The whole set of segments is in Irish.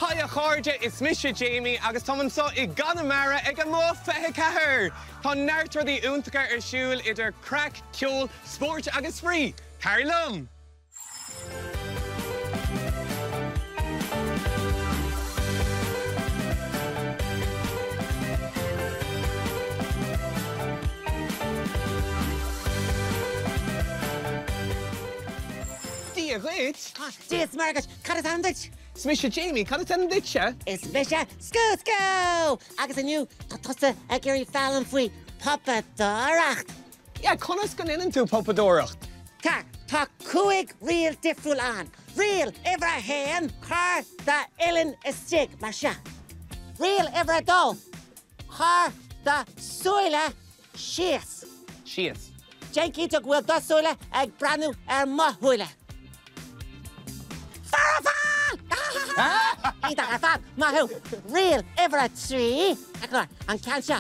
Haigh a chairde, is mise Jamie agus táim anseo i gConamara ag Amuigh 24! Tá neart rudaí iontacha ar siúl idir craic, ceol, spóirt agus spraoi! Tar liom! Dia dhuit! Dia is Muire duit, cad is ainm duit? Is mise Jamie, cad is ainm duitse? Is mise Scú Scú! Agus inniu tá tusa ag iarraidh foghlaim faoi pupadóireacht! Yeah, conas go ndéanann tú pupadóireacht? Tá, tá 5 riail difriúil ann. Riail uimhir a haon, cuir d'uillinn istigh, mar seo. Riail uimhir a dó, cuir do súile síos. Síos. Déan cinnte go bhfuil do súile ag breathnú ar mo shúile. Foirfe! Iontach ar fad! Maith thú! Riail uimhir a 3, an ceann seo.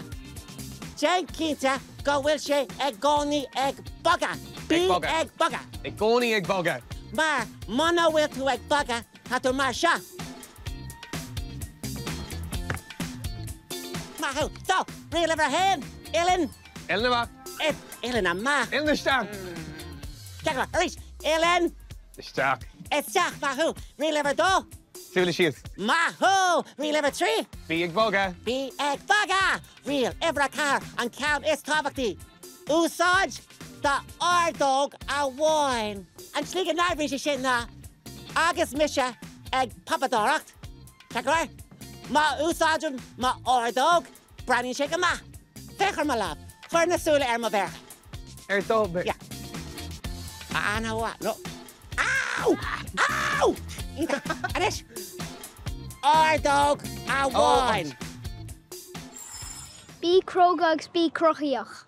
Déan cinnte go bhfuil sé i gcónaí ag bogadh. Bí ag bogadh. I gcónaí ag bogadh. Mar muna bhfuil tú ag bogadh, tá tú mar seo. Maith thú! So, riail uimhir a haon, uillinn. Uillinn amach. Uillinn amach. Uillinn isteach. Ceart go leor. Arís, uillinn. Isteach. Isteach, maith thú. Riail uimhir a dó. Súile síos. Maith thú! Riail uimhir a 3. Bí ag bogadh. Bí ag bogadh! Riail uimhir a 4, an ceann is tábhachtaí. Úsáid d'ordóg amháin. An tslí go n-oibríonn sé sin ná, agus mise ag pupadóireacht, ceart go leor, má úsáidim m'ordóg, Breathnaíonn sé go maith. Féach ar mo lámh. Cuir na súile ar mo mhéara. Ar do mhéara. Yeah. Ana-mhaith. No. Au! Au! Iontach. Anois. Ordóg amháin. Bí cróga agus bí cruthaíoch.